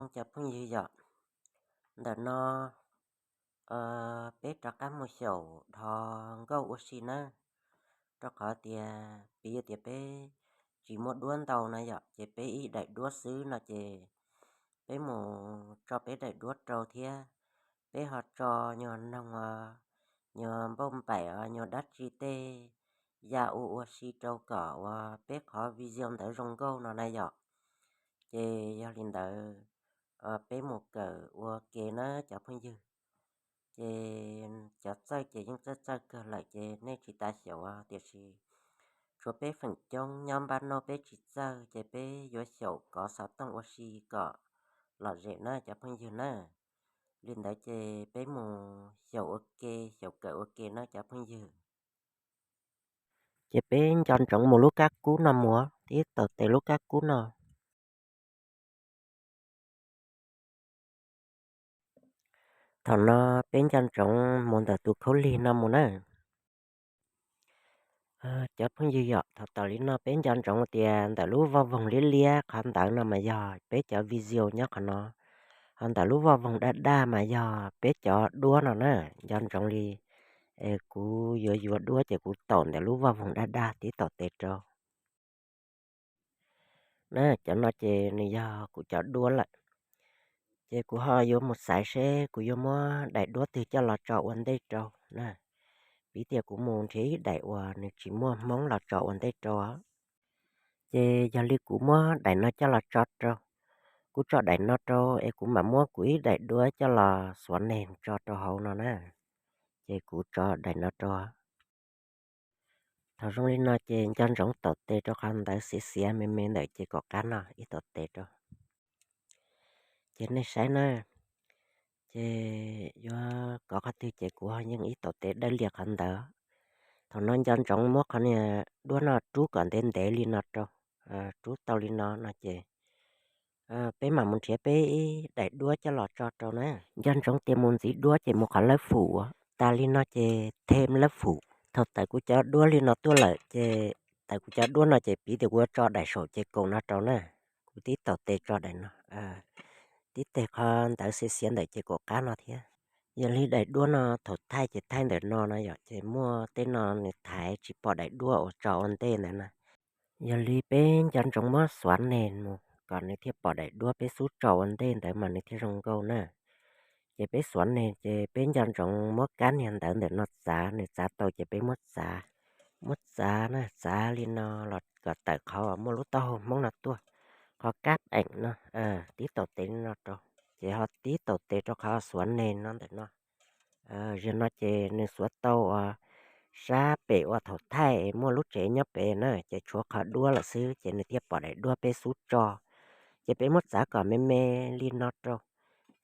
Cov phooj ywg yom, ntawm no peb rov qab mus xyaum dhos nkauj ua si nawb, rau qhov tias piv tias peb tsis muaj duab ntau na yom, ces peb ib daim duab xwb no ces peb mus tso peb daim duab rau thiab peb ho tso nyuag noog, nyuag npauj npaim, nyuag dab tsi tej yam ua ua si rau kom uas peb qhov video ntawd zoo nkauj no na yom. Ces yog li ntawd peb mus kawm ua ke na cov phooj ywg. Ces cov txawj ces yeej txawj txawj kawg lawm ces nej tsis tas xyaum, tiam sis tshuav peb feem coob nyob npab noj peb tsis txawj ces peb yuav xyaum kov xov tooj ua si kom lom zem na cov phooj ywg na. Li ntawd ces peb mus xyaum ua ke, xyaum kawm ua ke na cov phooj ywg. Ces peb nco ntsoov mus lub kab kub no mus, tib taum tes lub kab kub no. Thaum no peb nco ntsoov mus ntawm tus khaub lig no mus na. Cov phooj ywg yom, thaum tawm li no peb nco ntsoov tias ntawm lub voj voog liab liab qhov ntawd no mas yog peb cov video nyob qhov no, ho ntawm lub voj voog daj daj mas yog peb cov duab no na. Nco ntsoov li, kuv yuav yuav duab ces kuv taum ntawm lub voj voog daj daj tib taum tes rau. Na cov no ces nws yog kuv cov duab lawm. Ces kuv ho yuav mus xaiv seb kuv yuav muab daim duab twg coj los tso ua ntej rau na. Piv tias kuv mus nrhiav ib daim uas nws tsis muaj hmoob los tso ua ntej rau. Ces yog li kuv muab daim no coj los tso rau. Kuv tso daim no rau es kuv mam muab kuv ib daim duab coj los xuav neeg tso rau hauv no na. Ces kuv tso daim no rau. Thaum zoo li no ces nco ntsoov taum tes rau qhov ntawd xiav xiav me me ntawm ces kom qab no ib taum tes rau. Ces nej saib na, ces yuav kov qhov twg ces kuv ho yeej ib taum tes dawb lias qhov ntawd. Thaum no nco ntsoov muab qhov niag duab no rub kom ntev ntev li no rau, rub tau li no no ces peb mam mus nrhiav peb ib daim duab coj los tso rau na. Nco ntsoov tias mus ntxiv duab ces mus qhov lab fum, tas li no ces them lab fum. Thaum tawm kuv cov duab li no tuaj lawm ces tawm kuv cov duab no ces piv tias kuv yuav tso daim saum ces kaum no rau na. Kuv tib taum tes tso daim no, tib teg qhov ntawd xiav xiav ntawm ces kaum qab no thiab. Yog li daim duab no thaum thaij ces thaij ntawm no no yom, ces muaj tej no nws thaiv tsis pom daim duab uas tso ua ntej ntawd na. Yog li peb nco ntsoov muab xuav neeg mus kom nws thiaj pom daim duab peb xub tso ua ntej ntawd mas nws thiaj zoo nkauj na. Ces peb xuav neeg ces peb nco ntsoov muab kab niag ntawv ntawm no txav, nws txav tau ces peb muab txav. Muab txav na, txav li no los kom tawm qhov uas muaj lub taub hau hmoob no tuaj, qhov kab eem no, tib taum tes li no rau. Ces ho tib taum tes rau qhov xuav neeg no ntawm no. Zaum no ces nws xuav tau uas sab pem uas thaum thaij muaj lub tsev nyob pem na, ces tshuav qhov duab lawm xwb ces nws thiaj pom daim duab peb xub tso. Ces peb muab txav kom me me li no rau.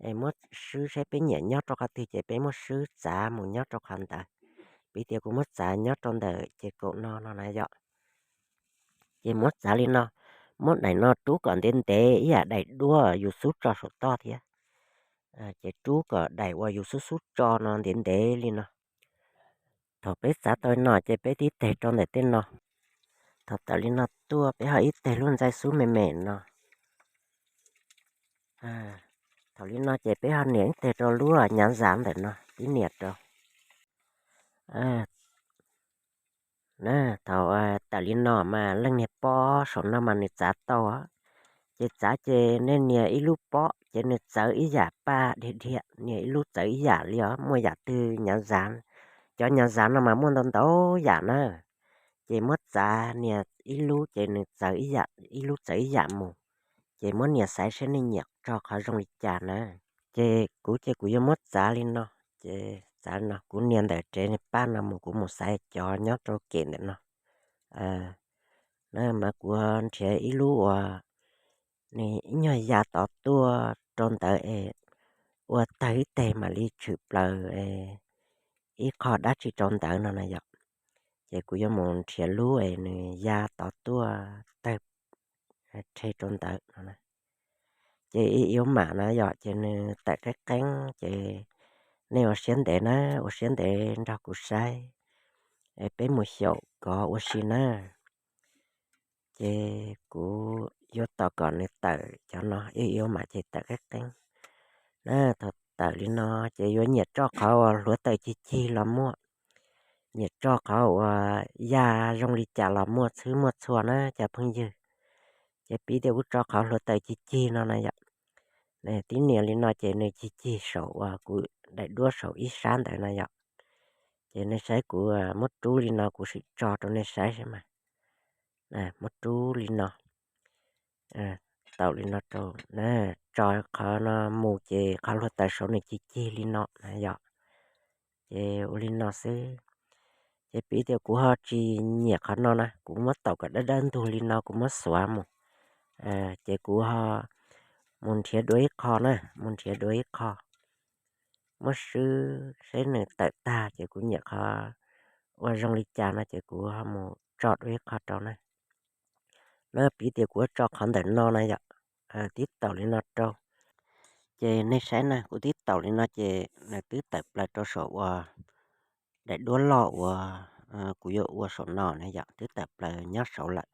Es muab swb saib peb nyiam nyob rau qhov twg ces peb muab swb txav mus nyob rau qhov ntawd. Piv tias kuv muab txav nyob rau ntawm ces kaum no no na yom. Ces muab txav li no, muab daim no rub kom ntev ntev ib yam daim duab yus xub tso saum toj thiab. Ces rub kom daim uas yus xub xub tso no ntev ntev li no. Thaum peb txav tau li no ces peb tib teg rau ntawm tej no. Thaum tawm li no tuaj peb ho ib teg lub ntxaij xub me me no. Thaum li no ces peb ho nias ib teg rau lub nyav zav ntawm no, tib nias rau. Na, thaum tawm li no mas leej niag pob saum no mas nws txav tau. Ces txav ces nej nias ib lub pob ces nws txawv ib yam paj dhia dhia, nias ib lub txawv ib yam li os. Muaj yam twg nyav zav, cov nyav zav no mas muaj ntau ntau yam na. Ces muab txav nias ib lub ces nws txawv ib yam, ib lub txawv ib yam mus. Ces muab nias xaiv seb nej nyiam tso qhov zoo li cas na. Ces kuv ces kuv yuav muab txav li no. Ces txav li no kuv nias ntawm tsev niag paj no mus, kuv mus xaiv cov nyob rau kem ntawm no. Na mas kuv nrhiav ib lub uas nws ib nyuag ya tod tuaj rau ntawd es ua tawg ib teg mam li tshwm plaws ib qho dab tsi rau ntawd no na yom. Ces kuv yuav mus nrhiav lub es nws ya tod tuaj tawg rhe rau ntawd no. Ces ib yuav mam no yom, ces nws tawm qeeb qeeb ces nej ua siab ntev na, ua siab ntev nrog kuv saib, peb mus xyaum kov ua si na. Ces kuv yuav tos kom nws tawm cov no ib ua mam ces tawm qeeb qeeb na. Thaum tawm li no ces yuav nyiam tso qhov uas hluav taws cig cig los muaj, nyiam tso qhov uas ya zoo li cas los muaj txhwb muaj txhua na cov phooj ywg. Ces piv tias kuv tso qhov hluav taws cig cig no na yom. Tib nias li no ces nws cig cig saum uas kuv daim duab saum ib sab ntawd na yom. Ces nej saib kuv muab rub li no kuv sim tso rau nej saib saib mas. Muab rub li no, tau li no rau, tso qhov no mus ces qhov hluav taws saud nws cig cig li no na yom. Ces ua li no xwb. Ces piv tias kuv ho tsis nyiam qhov no na, kuv muab taum kom dawb dawb ntug li no kuv muab xuav mus. Ces kuv ho mus nrhiav dua ib qho na, mus nrhiav dua ib qho, muab swb seb nws tawm tag ces kuv nyiam qhov ua zoo li cas no ces kuv ho mus tso dua ib qho rau na. No piv tias kuv tso qhov ntawm no na yom, tib taum li no rau. Ces nej saib na, kuv tib taum li no ces nws twb tawm plaws rau saum uas daim duab loj uas kuv yuav ua saum no na yom, twb tawm plaws nyob saud lawm.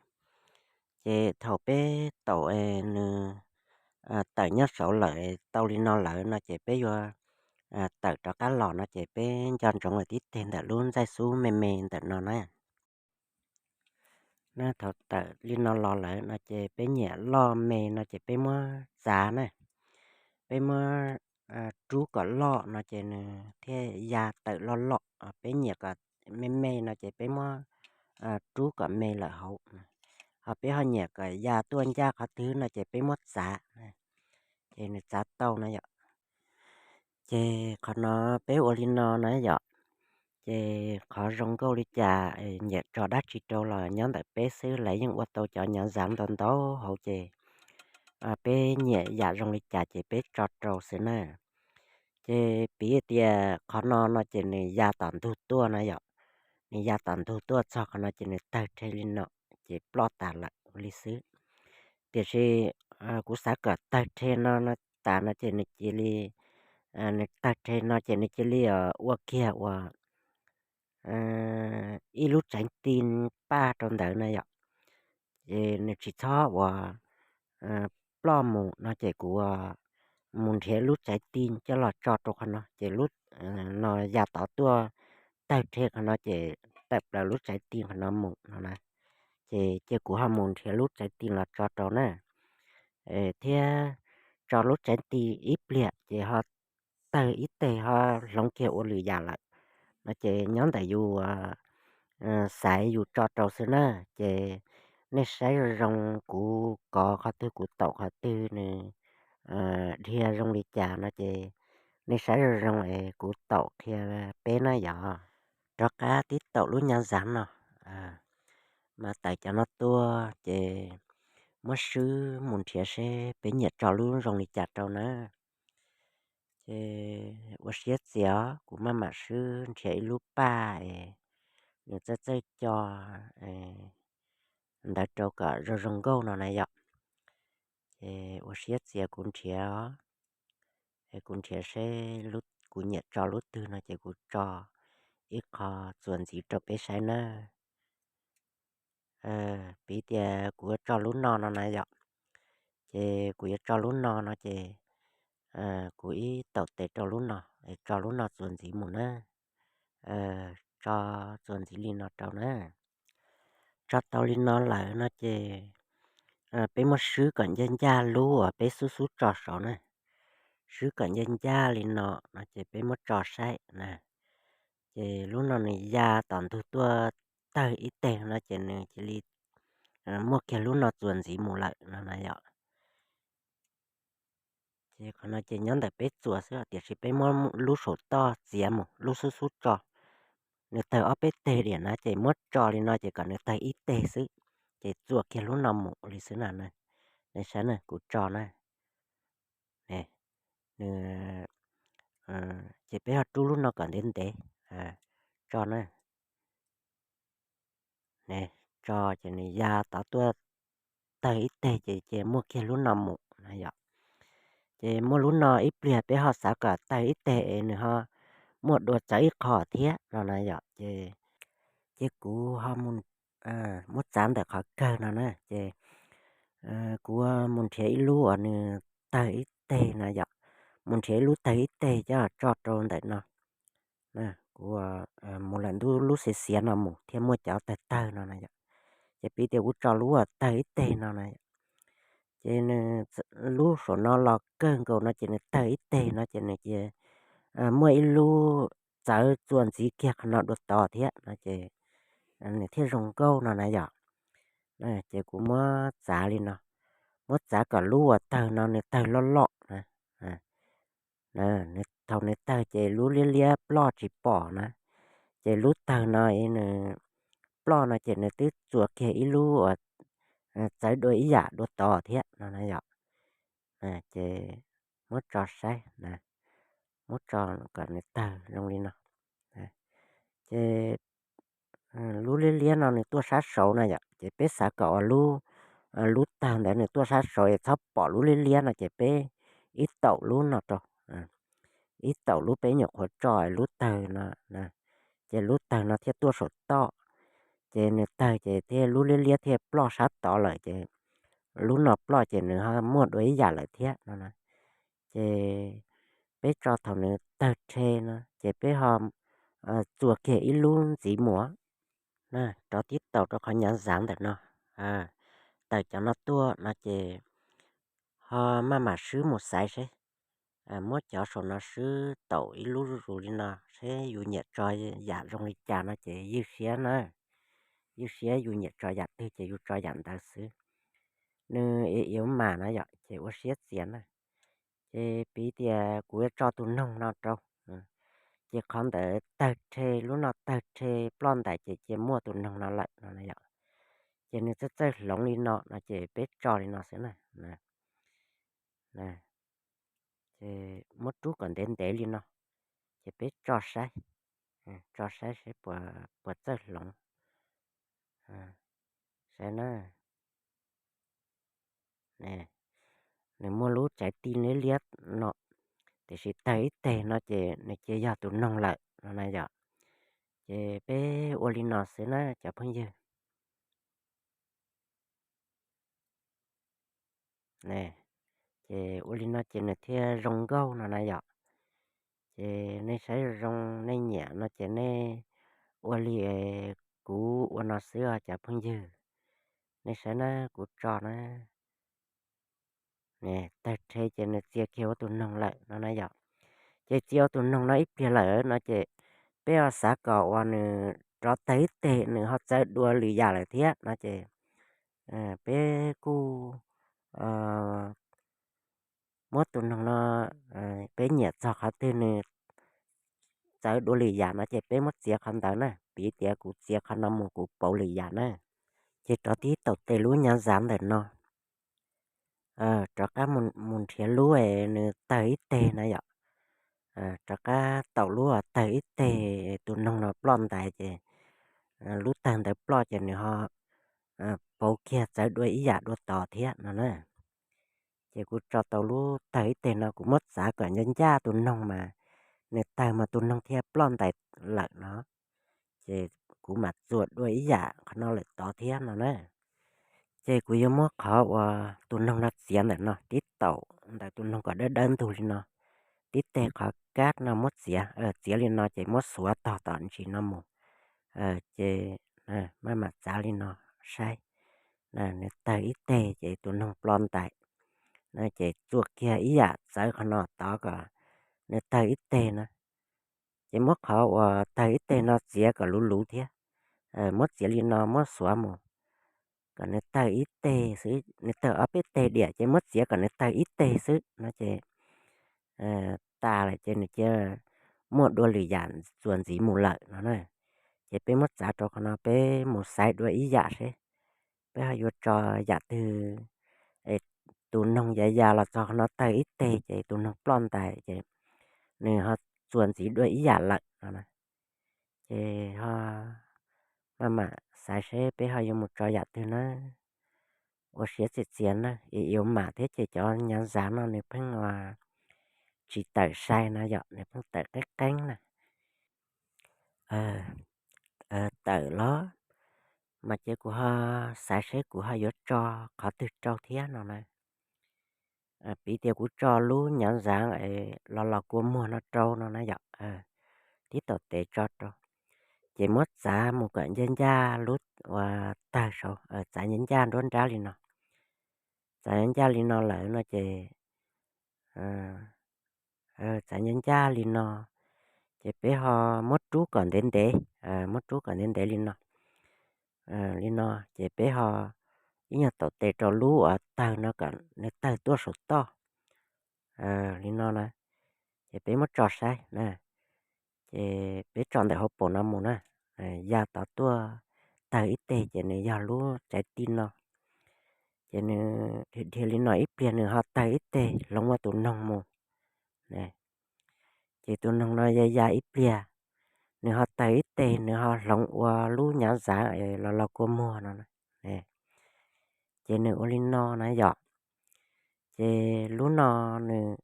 Ces thaum peb taum nws tawm nyob saud lawm tau li no lawm no ces peb yuav tawm rov qab los no ces peb nco ntsoov tib teg ntawm lub ntxaij xub me me ntawm no na. Na thaum tawm li no los lawm no ces peb nyiam loj me no ces peb muab txav na, peb muab rub kom loj no ces nws thiaj ya tawm loj loj. Peb nyiam kom me me no ces peb muab rub kom me lawm hauv. Ho peb ho nyiam kom ya tuaj ncaj qhov twg no ces peb muab txav, ces nws txav tau na yom. Ces qhov no peb ua li no na yom. Ces qhov zoo nkauj li cas, nyiam tso dab tsi rau los nyob ntawm peb xwb, lawv yeej ua tau cov nyav zav ntau ntau hauv ces peb nyiam yam zoo li cas ces peb tso rau xwb na. Ces piv tias qhov no no ces nws ya tom ntug tuaj na yom, nws ya tom ntug tuaj txog qhov no ces nws tawg rhe li no, ces ploj tas lawm li xwb. Tiam sis kuv xav kom tawg rhe no no tas no ces nws cia li, nws tawg rhe no ces nws cia li ua kiag uas ib lub tsev ti paj rau ntawd na yom. Ces nws tsis txhob uas ploj mus no ces kuv mus nrhiav lub tsev ti coj los tso rau qhov no ces lub no ya tod tuaj tawg rhe qhov no ces tawm plaws lub tsev ti qhov no mus no na. Ces cia kuv ho mus nrhiav lub tsev ti los tso rau na, thiab tso lub tsev ti ib pliag ces ho tawg ib teg ho hloov kiag ua lwm yam lawm no ces nyob ntawm yus xaiv yus tso rau xwb na. Ces nej saib zoo zoo kuv kov qhov twg kuv taum qhov twg nws dhia zoo li cas no ces nej saib zoo zoo es kuv taum qhia peb na yom. Rov qab tib taum lub nyav zav no, mas tawm cov no tuaj ces muab swb mus nrhiav seb peb nyiam tso lub zoo li cas rau na. Ces ua siab txias os, kuv maj mam swb nrhiav ib lub paj es nws txawj txawj co ntawd rau kom zoo zoo nkauj no na yom. Ces ua siab txias kuv nrhiav os, es kuv nrhiav seb kuv nyiam tso lub twg no ces kuv tso ib qho txuas ntxiv rau peb saib na. Piv tias kuv yuav tso lub no no na yom, ces kuv yuav tso lub no no ces kuv ib taum tes rau lub no, tso lub no txuas ntxiv mus na. Tso txuas ntxiv li no rau na. Tso tau li no lawm no ces peb muab swb kom ncaj ncaj lub uas peb xub xub tso saud na. Swb kom ncaj ncaj li no no ces peb muab tso saib na. Ces lub no nws ya tom ntug tuaj tawg ib teg no ces nws cia li muaj kiag lub no txuas ntxiv mus lawm no na yom. Ces qhov no ces nyob ntawm peb txuas xwb tiam sis peb muab lub saum toj txiav mus lub xub xub tso. Nws tawg ob peb teg diam na ces muab tso li no ces kom nws tawg ib teg xwb, ces txuas kiag lub no mus li xwb na. Nej saib na, kuv tso na. Nws, ces peb ho rub lub no kom ntev ntev, tso na. Tso ces nws ya tod tuaj tawg ib teg ces ces muaj kiag lub no mus na yom. Ces muaj lub no ib pliag peb ho xav kom tawg ib teg es nws ho muaj dua txawv ib qho thiab no na yom. Ces, ces kuv ho mus muab txav ntawm qhov kawg no na ces Kuv mus nrhiav ib lub uas nws tawg ib teg no yom, mus nrhiav ib lub tawg ib teg coj tso rau ntawm no. Kuv mus lawm ntu lub xiav xiav no mus thiaj muaj cov tawg tawg no na yom. Ces piv tias kuv tso lub uas tawg ib teg no na, ces nws lub saum no los kawg nkaus no ces nws tawg ib teg no ces nws cia muaj ib lub txawv txuas ntxiv kiag qhov no dua tod thiab no ces nws thiaj zoo nkauj no na yom. Ces kuv muab txav li no, muab txav kom lub uas tawg no nws tawg loj loj na. Thaum nws tawg ces lub liab liab ploj tsis pom na, ces lub tawg no nws ploj no ces nws twb txuas kiag ib lub uas txawv dua ib yam dua tod thiab no na yom. Ces muab tso saib, muab tso kom nws tawg zoo li no. Ces lub liab liab no nws tuaj sab saud na yom, ces peb xav kom ua lub, lub tawg ntawd nws tuaj sab saud es txhob pom lub liab liab no ces peb ib taum lub no rau, ib taum lub peb nyuam qhuav tso lub tawg no, ces lub tawg no thiaj tuaj saum toj, ces nws tawg ces thiaj lub liab liab thiaj ploj sab tod lawm ces lub no ploj ces nws ho muaj dua ib yam lawm thiab no na. Ces peb tso thaum nws tawg rhe no ces peb ho txuas kiag ib lub ntxiv mus na, rov tib taus rau qhov nyav zav ntawm no, tawm cov no tuaj no ces ho maj mam swb mus xaiv seb, muab cov saum no swb taus ib lub zuj zus li no seb yus nyiam tso yam zoo li cas no ces ywj siab na, ywj siab yus nyiam tso yam twg ces yus tso yam ntawd xwb. Nws i iv mas na yom ces ua siab txias na. Ces piv tias kuv yuav tso tus noog no rau, ces qhov ntawd tawg rhe, lub no tawg rhe ploj ntais ces cia muaj tus noog no lawm no na yom. Ces nws txawj txawj hloov li no no ces peb tso li no xwb na. Ces muab rub kom ntev ntev li no, ces peb tso saib, tso saib seb puas txawj hloov. Saib na, nws muaj lub tsaiv tij liab liab no, tiam sis tawg ib teg no ces nws cia yog tus noog lawm no na yom. Ces peb ua li no xwb na cov phooj ywg. Ces ua li no ces nws thiaj zoo nkauj no na yom. Ces nej saib zoo zoo nej nyiam no ces nej ua li kuv ua no xwb os cov phooj ywg. Nej saib na, kuv tso na, tawg rhe ces nws txia kiag ua tus noog lawm no na yom. Ces txia ua tus noog no ib pliag lawm no ces peb ho xav kom uas nws rov tawg ib teg nws ho txawv dua lwm yam lawm thiab no ces peb kuj muab tus noog no, peb nyiam txog qhov twg nws txawv dua lwm yam no ces peb muab txiav qhov ntawd na. Piv tias kuv txiav qhov no mus kuv pauv lwm yam na, ces rov tib taus tes lub nyav zav ntawm no, rov qab mus nrhiav lub nws tawg ib teg na yom. Rov qab taus lub tawg ib teg, tus noog no ploj ntais ces lub tawg ntawd ploj ces nws ho pauv kiag txawv dua ib yam dua tod thiab no na. Ces kuv tso tau lub tawg ib teg no kuv muab txav kom ncaj ncaj tus noog mas nws tawg mas tus noog thiaj ploj ntais lawm no. Ces kuv mam txuas dua ib yam qhov no lawm tod thiab no na. Ces kuv yuav muab qhov uas tus noog no txiav ntawm no tib taum ntawm tus noog kom dawb dawb ntug li no, tib teg qhov kab no muab txiav, txiav li no ces muab xuav tog tom ntsis no mus. Ces maj mam txav li no saib, nws tawg ib teg ces tus noog ploj ntais, ces txuas kiag ib yam txawv qhov no tod kom nws tawg ib teg na. Ces muab qhov uas tawg ib teg no txiav kom luv luv thiab, muab txiav li no muab xuav mus kom nws tawg ib teg xwb, nws tawg ob peb teg diam ces muab txiav kom nws tawg ib teg xwb no ces tas lawm ces nws cia muaj dua lwm yam txuas ntxiv mus lawm no na. Ces peb muab txav rau qhov no peb mus xaiv dua ib yam seb peb ho yuav tso yam twg. Tus noog yav yas los txog qhov no tawg ib teg ces tus noog ploj ntais ces nws ho txuas ntxiv dua ib yam lawm no na. Ces ho maj mam xaiv seb peb ho yuav mus tso yam twg na. Ua siab txias txias na, i iv mas thiab ces cov nyav zav no nws pheej tsis tawm sai no yom, nws pheej tawm qeeb qeeb na. Tawm los Mas ces kuv ho xav seb kuv ho yuav tso qhov twg rau thiab no na. Piv tias kuv tso lub nyav ntxav los los kua muag no rau no na yom, tib taum tes tso rau, ces muab txav mus kom ncaj ncaj lub uas tawg saud, txav ncaj ncaj nruab nrab li no. Txav ncaj li no lawm no ces, txav ncaj ncaj li no, ces peb ho muab rub kom ntev ntev, muab rub kom ntev ntev li no. Li no ces peb ho ib nyuag taum tes rau lub uas tawg no kom nws tawg tuaj saum toj li no na. Ces peb muab tso saib na, ces peb tso ntawm hauv paus no mus na, ya tod tuaj tawg ib teg ces nws yog lub tsaiv tij no. Ces nws dhia dhia li no ib pliag nws ho tawg ib teg hloov ua tus noog mus. Ces tus noog no ya ya ib pliag, nws ho tawg ib teg nws ho hloov ua lub nyav ntxav los los kua muag no. Ces nws ua li no na yom. Ces lub no nws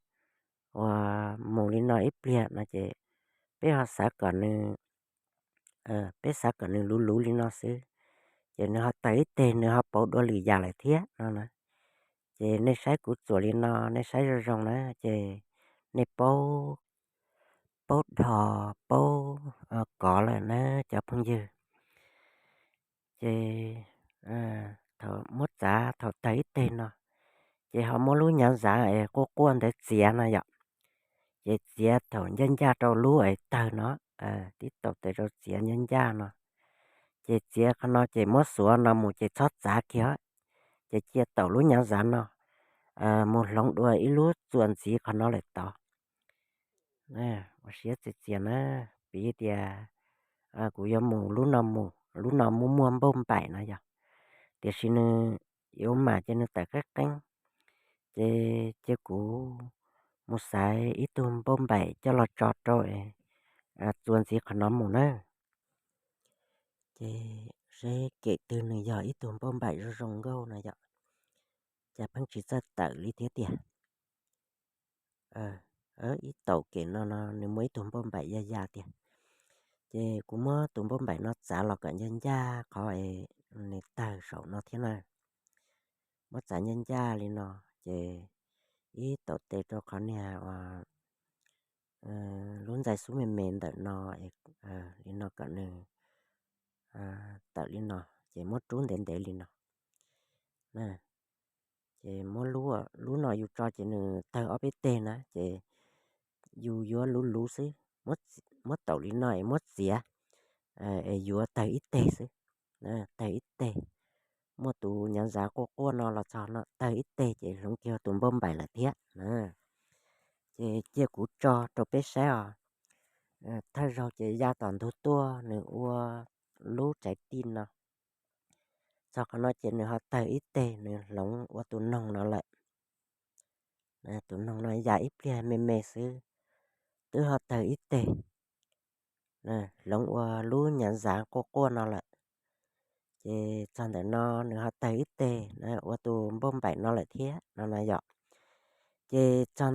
uas mus li no ib pliag no ces peb ho xav kom nws, peb xav kom nws luv luv li no xwb, ces nws ho tawg ib teg nws ho pauv dua lwm yam lawm thiab no na. Ces nej saib kuv txuas li no nej saib zoo zoo na, ces nej paub, paub dhos paub kov lawm na cov phooj ywg. Ces thaum muab txav thaum tawg ib teg no, ces ho muab lub nyav ntxav es quaj quaj ntawd txiav no yom. Ces txiav thaum ncaj ncaj rau lub es tawg no, tib taum tes rau txiav ncaj ncaj no. Ces txiav qhov no ces muab xuav no mus ces txhob txav kiag, ces cia taum lub nyav ntxav no mus hloov dua ib lub txuas ntxiv qhov no lawm tod. Ua siab txias txias na, piv tias kuv yuav mus lub no mus, lub no muaj muaj npauj npaim no yog, tiam sis nws yuav mam ces nws tawm qeeb qeeb, ces cia kuv mus xaiv ib tug npauj npaim coj los tso rau txuas ntxiv qhov no mus na. Ces seb kem twg nws yog ib tug npauj npaim zoo zoo nkauj no yom, cas pheej tsis txawj tawm li thiab tiag. Ib taum kem no no nws muaj ib tug npauj npaim ya ya tiag. Ces kuv muab tus npauj npaim no txav los kom ncaj ncaj qhov nws tawg saum no thiab na. Muab txav ncaj ncaj li no, ces ib taum tes rau qhov niag uas lub ntxaij xub me me ntawm no li no kom nws tawm li no, ces muab rub ntev ntev li no. Ces muab lub no yus tso ces nws tawg ob peb teg na, ces yus yuav luv luv xwb, muab taum li no es muab txiav es yuav tawg ib teg xwb. Tawg ib teg, muaj tus nyav ntxav quaj quaj no los txog no tawg ib teg ces hloov kiag tus npauj npaim lawm thiab. Ces cia kuv tso rau peb saib os. Thawj zaug ces ya tom ntug tuaj nws ua lub tsaiv tij no. Txog qhov no ces nws ho tawg ib teg nws hloov ua tus noog no lawm. Tus noog no ya ib pliag me me xwb, twb ho tawg ib teg hloov ua lub nyav ntxav quaj quaj no lawm. Ces txog ntawm no nws ho tawg ib teg ua tus npauj npaim no lawm thiab no no yom. Ces txog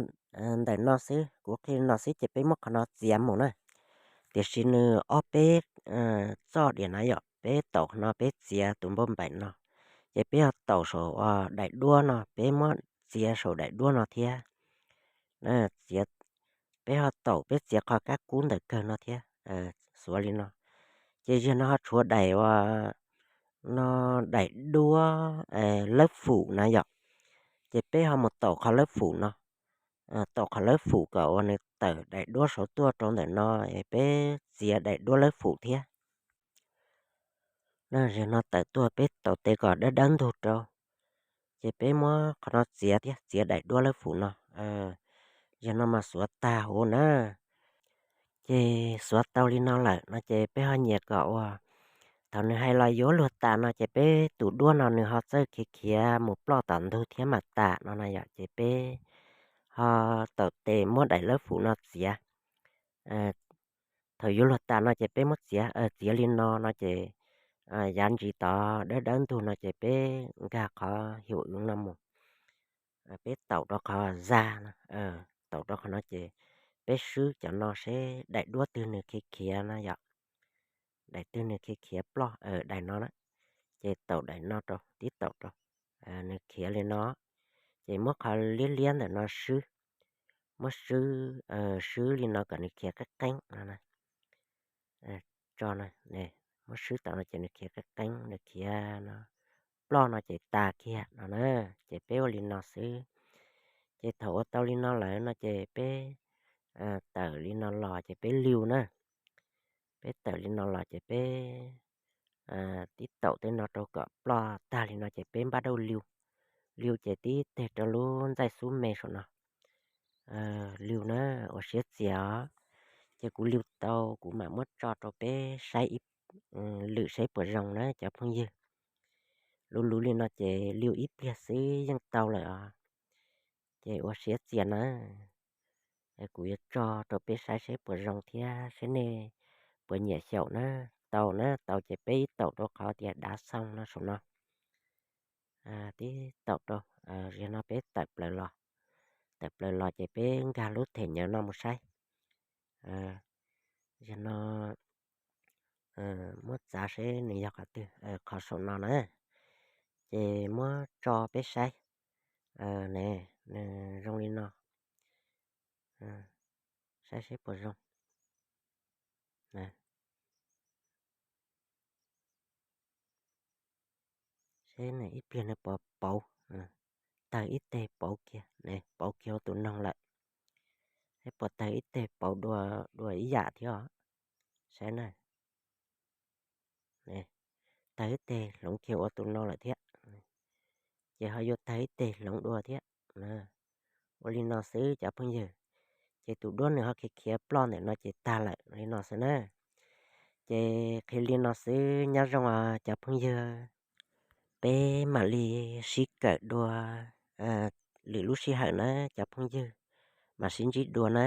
ntawm no xwb, kuv qhia li no xwb ces peb muab qhov no txiav mus na. Tiam sis nws ob peb txoj diam na yom, peb taum qhov no peb txiav tus npauj npaim no, ces peb ho taum saum daim duab no, peb muab txiav saum daim duab no thiab. Txiav, peb ho taum peb txiav qhov kab kub ntawm kawg no thiab, xuav li no. Ces ziag no ho tshuav daim uas no daim duab lawb fum na yom. Ces peb ho mus taum qhov lawb fum no, taum qhov lawb fum kom uas nws tawm daim duab saud tuaj rau ntawm no es peb txiav daim duab lawb fum thiab. Ziag no tawm tuaj peb taum tes kom dawb dawb ntug rau, ces peb muab qhov no txiav thiab, txiav daim duab lawb fum no. Ziag no mas xuav tag huv na. Ces xuav tau li no lawm no ces peb ho nyiam kom uas thaum nws hais los yuav luag tas no ces peb tus duab no nws ho txawj khiav khiav mus ploj tom ntug thiab mam tas no na yom, ces peb ho taum tes muab daim lawb fum no txiav. Thaum yuav luag tas no ces peb muab txiav, txiav li no no ces yav ntsis tod dawb dawb ntug no ces peb nkag qhov hiu wv no mus. Peb taum rau qhov zaj no, taum rau qhov no ces peb swb cov no seb daim duab twg nws khiav khiav na yom. Daim twg nws khiav khiav ploj, daim no na. ces taum daim no rau, tib taum rau, nws khiav li no, ces muab qhov liab liab ntawm no swb, muab swb, swb li no kom nws khiav qeeb qeeb no. Tso, muab swb tau no ces nws khiav qeeb qeeb, nws khiav no, ploj no ces tas kiag no na. Ces peb ua li no xwb. Ces thaum ua tau li no lawm no ces peb tawm li no los ces peb liu na. Peb tawm li no los ces peb tib taum tej no rau kom ploj tag li no ces peb npaj dauj liu. Liu ces tib teg rau lub ntxaij xub me saum no. Liu na, ua siab txias os. Ces kuv liu tau kuv mam muab tso rau peb saib ib lwm saib puas zoo na cov phooj ywg. Luv luv li no ces liu ib pliag xwb yeej tau lawm os. Ces ua siab txias na. Kuv yuav tso rau peb saib saib puas zoo thiab saib nej puas nyiam xyaum na. Tau na, tau ces peb ib taum rau qhov tias dav xoo no saum no. Tib taum rau, zaum no peb tawm plaws los. Tawm plaws los ces peb nkag lub them nyawv no mus saib. Zaum no muab txav seb nws yog qhov twg, qhov saum no na. Ces muab tso peb saib ne, nws zoo li no. Saib seb puas zoo. Seb nws ib pliag nws puas pauv, tawg ib teg pauv kiag, pauv kiag ua tus noog lawm. Seb puas tawg ib teg pauv dua, dua ib yam thiab os. Saib na. Tawg ib teg hloov kiag ua tus no lawm thiab. Ces ho yuav tawg ib teg hloov dua thiab. Ua li no xwb cov phooj ywg. Ces tus duab nws ho khiav khiav ploj ntawm no ces tag lawm li no xwb na. Ces qhia li no xwb, nyob zoo os cov phooj ywg. Peb mam li sib kawm dua lwm lub sij hawm na cov phooj ywg, mam sib ntsib dua na.